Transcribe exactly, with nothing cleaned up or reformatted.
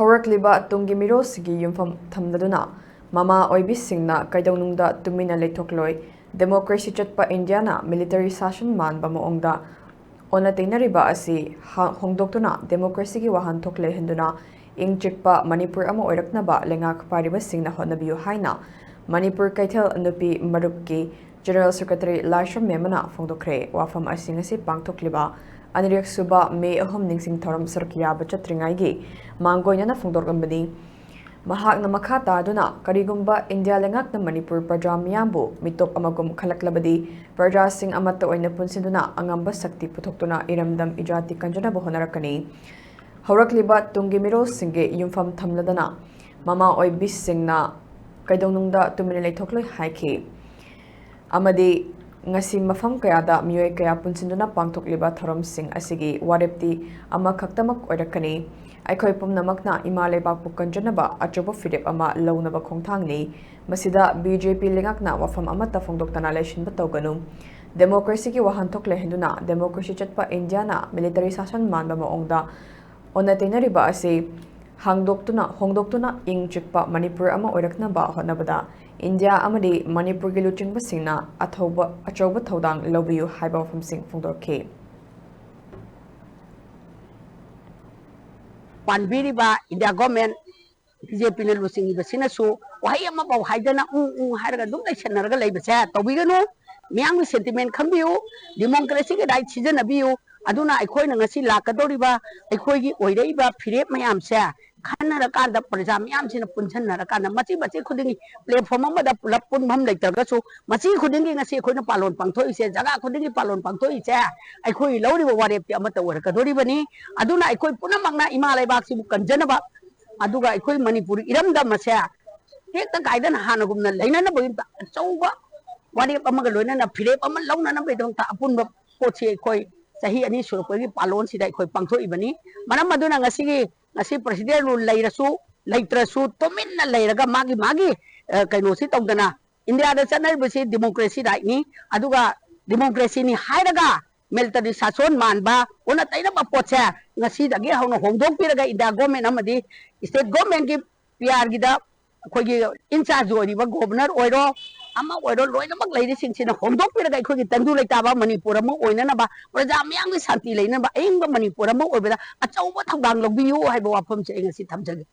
ꯍꯧꯔꯛꯂꯤꯕ ꯇꯨꯡꯒꯤ ꯃꯤꯔꯣꯜꯁꯤꯡꯒꯤ ꯌꯨꯝꯐꯝ ꯊꯝꯂꯗꯨꯅ ꯃꯃꯥ ꯑꯣꯏꯕꯤꯁꯤꯡꯅ ꯀꯩꯗꯧꯅꯨꯡꯗ ꯇꯨꯃꯤꯟꯅ ꯂꯩꯊꯣꯛꯂꯣꯏ꯫ ꯗꯦꯃꯣꯀ꯭ꯔꯦꯁꯤ ꯆꯠꯄ ꯏꯟꯗꯤꯌꯥꯅ ꯃꯤꯂꯤꯇꯔꯤ ꯁꯥꯁꯟ ꯃꯥꯟꯕ ꯃꯑꯣꯡꯗ ꯑꯣꯟꯅ ꯇꯩꯅꯔꯤꯕ ꯑꯁꯤ ꯍ-, ꯍꯣꯡꯗꯣꯛꯇꯨꯅ ꯗꯦꯃꯣꯀ꯭ꯔꯦꯁꯤꯒꯤ ꯋꯥꯍꯟꯊꯣꯛ ꯂꯩꯍꯟꯗꯨꯅ ꯏꯪ ꯆꯤꯛꯄ ꯃꯅꯤꯄꯨꯔ ꯑꯃ ꯑꯣꯏꯔꯛꯅꯕ ꯂꯩꯉꯥꯛ ꯄꯥꯏꯔꯤꯕꯁꯤꯡꯅ ꯍꯣꯠꯅꯕꯤꯌꯨ ꯍꯥꯏꯅ ꯃꯅꯤꯄꯨꯔ ꯀꯩꯊꯦꯜ ꯅꯨꯄꯤ ꯃꯔꯨꯞꯀꯤ ꯖꯦꯅꯔꯦꯜ ꯁꯦꯀ꯭ꯔꯦꯇꯔꯤ ꯂꯥꯏꯁ꯭ꯔꯝ ꯃꯦꯝꯕꯅ ꯐꯣꯡꯗꯣꯛꯈ꯭ꯔꯦ꯫ ꯋꯥꯐꯝ ꯑꯁꯤꯡ ꯑꯁꯤ ꯄꯥꯡꯊꯣꯛꯂꯤꯕ ꯑꯅꯤꯔꯛ ꯁꯨꯕ ꯃꯦ ꯑꯍꯨꯝ ꯅꯤꯡꯁꯤꯡ ꯊꯧꯔꯝ ꯁꯔꯨꯛ ꯌꯥꯕ ꯆꯠꯇ꯭ꯔꯤꯉꯩꯒꯤ ꯃꯥꯡꯒꯣꯏꯅꯅ ꯐꯣꯡꯗꯣꯛꯂꯝꯕꯅꯤ꯫ ꯃꯍꯥꯛꯅ ꯃꯈꯥ ꯇꯥꯗꯨꯅ, ꯀꯔꯤꯒꯨꯝꯕ ꯏꯟꯗꯤꯌꯥ ꯂꯩꯉꯥꯛꯅ ꯃꯅꯤꯄꯨꯔ ꯄ꯭ꯔꯖꯥ ꯃꯤꯌꯥꯝꯕꯨ ꯃꯤꯇꯣꯞ ꯑꯃꯒꯨꯝ ꯈꯜꯂꯛꯂꯕꯗꯤ, ꯄ꯭ꯔꯖꯥꯁꯤꯡ ꯑꯃꯠꯇ ꯑꯣꯏꯅ ꯄꯨꯟꯁꯤꯟꯗꯨꯅ ꯑꯉꯝꯕ ꯁꯛꯇꯤ ꯄꯨꯊꯣꯛꯇꯨꯅ ꯏꯔꯝꯗꯝ ꯏꯖꯥꯇꯤ ꯀꯟꯖꯅꯕ ꯍꯣꯠꯅꯔꯛꯀꯅꯤ꯫ ꯍꯧꯔꯛꯂꯤꯕ ꯇꯨꯡꯒꯤ ꯃꯤꯔꯣꯜꯁꯤꯡꯒꯤ ꯌꯨꯝꯐꯝ ꯊꯝꯂꯗꯅ ꯃꯃꯥ ꯑꯣꯏꯕꯤꯁꯤꯡꯅ ꯀꯩꯗꯧꯅꯨꯡꯗ ꯇꯨꯃꯤꯟꯅ ꯂꯩꯊꯣꯛꯂꯣꯏ ꯍꯥꯏꯈꯤ꯫ ꯑꯃꯗꯤ ꯉꯁꯤ ꯃꯐꯝ ꯀꯌꯥꯗ ꯃꯤꯑꯣꯏ ꯀꯌꯥ ꯄꯨꯟꯁꯤꯟꯗꯨꯅ ꯄꯥꯡꯊꯣꯛꯂꯤꯕ ꯊꯧꯔꯝꯁꯤꯡ ꯑꯁꯤꯒꯤ ꯋꯥꯔꯦꯞꯇꯤ ꯑꯃꯈꯛꯇꯃꯛ ꯑꯣꯏꯔꯛꯀꯅꯤ꯫ ꯑꯩꯈꯣꯏ ꯄꯨꯝꯅꯃꯛꯅ ꯏꯃꯥ ꯂꯩꯕꯥꯛꯄꯨ ꯀꯟꯖꯅꯕ ꯑꯆꯧꯕ ꯐꯤꯔꯦꯞ ꯑꯃ ꯂꯧꯅꯕ ꯈꯣꯡꯊꯥꯡꯅꯤ꯫ ꯃꯁꯤꯗ ꯕꯤ ꯖꯦ ꯄꯤ ꯂꯩꯉꯥꯛꯅ ꯋꯥꯐꯝ ꯑꯃꯠꯇ ꯐꯣꯡꯗꯣꯛꯇꯅ ꯂꯩꯁꯤꯟꯕ ꯇꯧꯒꯅꯨ꯫ ꯗꯦꯃꯣꯀ꯭ꯔꯦꯁꯤꯒꯤ ꯋꯥꯍꯟꯊꯣꯛ ꯂꯩꯍꯟꯗꯨꯅ ꯗꯦꯃꯣꯀ꯭ꯔꯦꯁꯤ ꯆꯠꯄ ꯏꯟꯗꯤꯌꯥꯅ ꯃꯤꯂꯤꯇꯔꯤ ꯁꯥꯁꯟ ꯃꯥꯟꯕ ꯃꯑꯣꯡꯗ ꯑꯣꯟꯅ ꯇꯩꯅꯔꯤꯕ ꯑꯁꯤ ꯍꯥꯡꯗꯣꯛꯇꯨꯅ, ꯍꯣꯡꯗꯣꯛꯇꯨꯅ ꯏꯪ ꯆꯤꯛꯄ ꯃꯅꯤꯄꯨꯔ ꯑꯃ ꯑꯣꯏꯔꯛꯅꯕ ꯍꯣꯠꯅꯕꯗ ꯏꯟꯗꯤꯌꯥ ꯑꯃꯗꯤ ꯃꯅꯤꯄꯨꯔꯒꯤ ꯂꯨꯆꯤꯡꯕꯁꯤꯡꯅ ꯑꯊꯧꯕ, ꯑꯆꯧꯕ ꯊꯧꯗꯥꯡ ꯂꯧꯕꯤꯌꯨ ꯍꯥꯏꯕ ꯋꯥꯐꯝꯁꯤꯡ ꯐꯣꯡꯗꯣꯛꯈꯤ꯫ ꯄꯥꯟꯕꯤꯔꯤꯕ ꯏꯟꯗꯤꯌꯥ ꯒꯣꯔꯃꯦꯟ, ꯕꯤ ꯖꯦ ꯄꯤꯅ ꯂꯨꯆꯤꯡꯉꯤꯕꯁꯤꯅꯁꯨ ꯋꯥꯍꯩ ꯑꯃꯐꯥꯎ ꯍꯥꯏꯗꯅ ꯎ ꯎ ꯍꯥꯏꯔꯒ ꯑꯗꯨꯝ ꯂꯩꯁꯟꯅꯔꯒ ꯂꯩꯕꯁꯦ ꯇꯧꯕꯤꯒꯅꯨ꯫ ꯃꯤꯌꯥꯝꯒꯤ ꯁꯦꯟꯇꯤꯃꯦꯟ ꯈꯪꯕꯤꯌꯨ, ꯗꯤꯃꯣꯀ꯭ꯔꯦꯁꯤꯒꯤ ꯔꯥꯏꯠ ꯁꯤꯖꯤꯟꯅꯕꯤꯌꯨ꯫ ꯑꯗꯨꯅ ꯑꯩꯈꯣꯏꯅ ꯉꯁꯤ ꯂꯥꯛꯀꯗꯧꯔꯤꯕ ꯑꯩꯈꯣꯏꯒꯤ ꯑꯣꯏꯔꯛꯏꯕ ꯐꯤꯔꯦꯞ ꯃꯌꯥꯝꯁꯦ ꯈꯟꯅꯔꯀꯥꯟꯗ, ꯄ꯭ꯔꯖꯥ ꯃꯤꯌꯥꯝꯁꯤꯅ ꯄꯨꯟꯁꯤꯟꯅꯔꯀꯥꯟꯗ, ꯃꯆꯤ ꯃꯆꯤ ꯈꯨꯗꯤꯡꯒꯤ ꯄ꯭ꯂꯦꯠꯐꯣꯝ ꯑꯃꯗ ꯄꯨꯂꯞ ꯄꯨꯟꯐꯝ ꯂꯩꯇ꯭ꯔꯒꯁꯨ, ꯃꯆꯤ ꯈꯨꯗꯤꯡꯒꯤ ꯉꯁꯤ ꯑꯩꯈꯣꯏꯅ ꯄꯥꯂꯣꯟ ꯄꯥꯡꯊꯣꯛꯏꯁꯦ, ꯖꯒꯥ ꯈꯨꯗꯤꯡꯒꯤ ꯄꯥꯂꯣꯟ ꯄꯥꯡꯊꯣꯛꯏꯁꯦ, ꯑꯩꯈꯣꯏ ꯂꯧꯔꯤꯕ ꯋꯥꯔꯦꯞꯇꯤ ꯑꯃꯠꯇ ꯑꯣꯏꯔꯛꯀꯗꯣꯔꯤꯕꯅꯤ꯫ ꯑꯗꯨꯅ ꯑꯩꯈꯣꯏ ꯄꯨꯝꯅꯃꯛꯅ ꯏꯃꯥ ꯂꯩꯕꯥꯛꯁꯤꯕꯨ ꯀꯟꯖꯅꯕ, ꯑꯗꯨꯒ ꯑꯩꯈꯣꯏ ꯃꯅꯤꯄꯨꯔ ꯏꯔꯝꯗꯝ ꯑꯁꯦ ꯇꯦꯛꯇ ꯀꯥꯏꯗꯅ ꯍꯥꯟꯅꯒꯨꯝꯅ ꯂꯩꯅꯅꯕꯒꯤꯗꯃꯛꯇ ꯑꯆꯧꯕ ꯋꯥꯔꯦꯞ ꯑꯃꯒ ꯂꯣꯏꯅꯅ ꯐꯤꯔꯦꯞ ꯑꯃ ꯂꯧꯅꯅꯕꯒꯤꯗꯃꯛꯇ ꯑꯄꯨꯟꯕ ꯄꯣꯠꯁꯤ ꯑꯩꯈꯣꯏ ꯆꯍꯤ ꯑꯅꯤ ꯁꯨꯔꯛꯄꯒꯤ ꯄꯥꯂꯣꯟꯁꯤꯗ ꯑꯩꯈꯣꯏ ꯄꯥꯡꯊꯣꯛꯏꯕꯅꯤ꯫ ꯃꯔꯝ ꯑꯗꯨꯅ ꯉꯁꯤꯒꯤ, ꯉꯁꯤ ꯄ꯭ꯔꯁꯤꯗꯦꯟ ꯔꯨꯜ ꯂꯩꯔꯁꯨ ꯂꯩꯇ꯭ꯔꯁꯨ ꯇꯨꯃꯤꯟꯅ ꯂꯩꯔꯒ ꯃꯥꯒꯤ ꯃꯥꯒꯤ, ꯑ, ꯀꯩꯅꯣꯁꯤ ꯇꯧꯗꯅ, ꯏꯟꯗꯤꯌꯥꯗ ꯆꯠꯅꯔꯤꯕꯁꯤ ꯗꯤꯃꯣꯀ꯭ꯔꯦꯁꯤ ꯔꯥꯏꯠꯅꯤ, ꯑꯗꯨꯒ ꯗꯤꯃꯣꯀ꯭ꯔꯦꯁꯤꯅꯤ ꯍꯥꯏꯔꯒ ꯃꯤꯂꯤꯇꯔꯤ ꯁꯥꯁꯣꯟ ꯃꯥꯟꯕ, ꯑꯣꯟꯅ ꯇꯩꯅꯕ ꯄꯣꯠꯁꯦ ꯉꯁꯤꯗꯒꯤ ꯍꯧꯅ ꯍꯣꯡꯗꯣꯛꯄꯤꯔꯒ ꯏꯟꯗꯤꯌꯥ ꯒꯣꯔꯃꯦꯟ ꯑꯃꯗꯤ ꯁ꯭ꯇꯦꯠ ꯒꯣꯔꯃꯦꯟꯒꯤ ꯄꯤ ꯑꯥꯔꯒꯤꯗ ꯑꯩꯈꯣꯏꯒꯤ ꯏꯟꯆꯥꯔꯖ ꯑꯣꯏꯔꯤꯕ ꯒꯣꯕꯔꯅꯔ ꯑꯣꯏꯔꯣ, ꯑꯃ ꯑꯣꯏꯔꯣ, ꯂꯣꯏꯅꯃꯛ ꯂꯩꯔꯤꯁꯤꯡꯁꯤꯅ ꯍꯣꯡꯗꯣꯛꯄꯤꯔꯒ ꯑꯩꯈꯣꯏꯒꯤ ꯇꯪꯗꯨ ꯂꯩꯇꯥꯕ ꯃꯅꯤꯄꯨꯔ ꯑꯃ ꯑꯣꯏꯅꯅꯕ, ꯄ꯭ꯔꯖꯥ ꯃꯤꯌꯥꯝꯒꯤ ꯁꯥꯟꯇꯤ ꯂꯩꯅꯕ ꯑꯏꯪꯕ ꯃꯅꯤꯄꯨꯔ ꯑꯃ ꯑꯣꯏꯕꯗ ꯑꯆꯧꯕ ꯊꯧꯗꯥꯡ ꯂꯧꯕꯤꯌꯨ ꯍꯥꯏꯕ ꯋꯥꯐꯝꯁꯦ ꯑꯩ ꯉꯁꯤ ꯊꯝꯖꯒꯦ꯫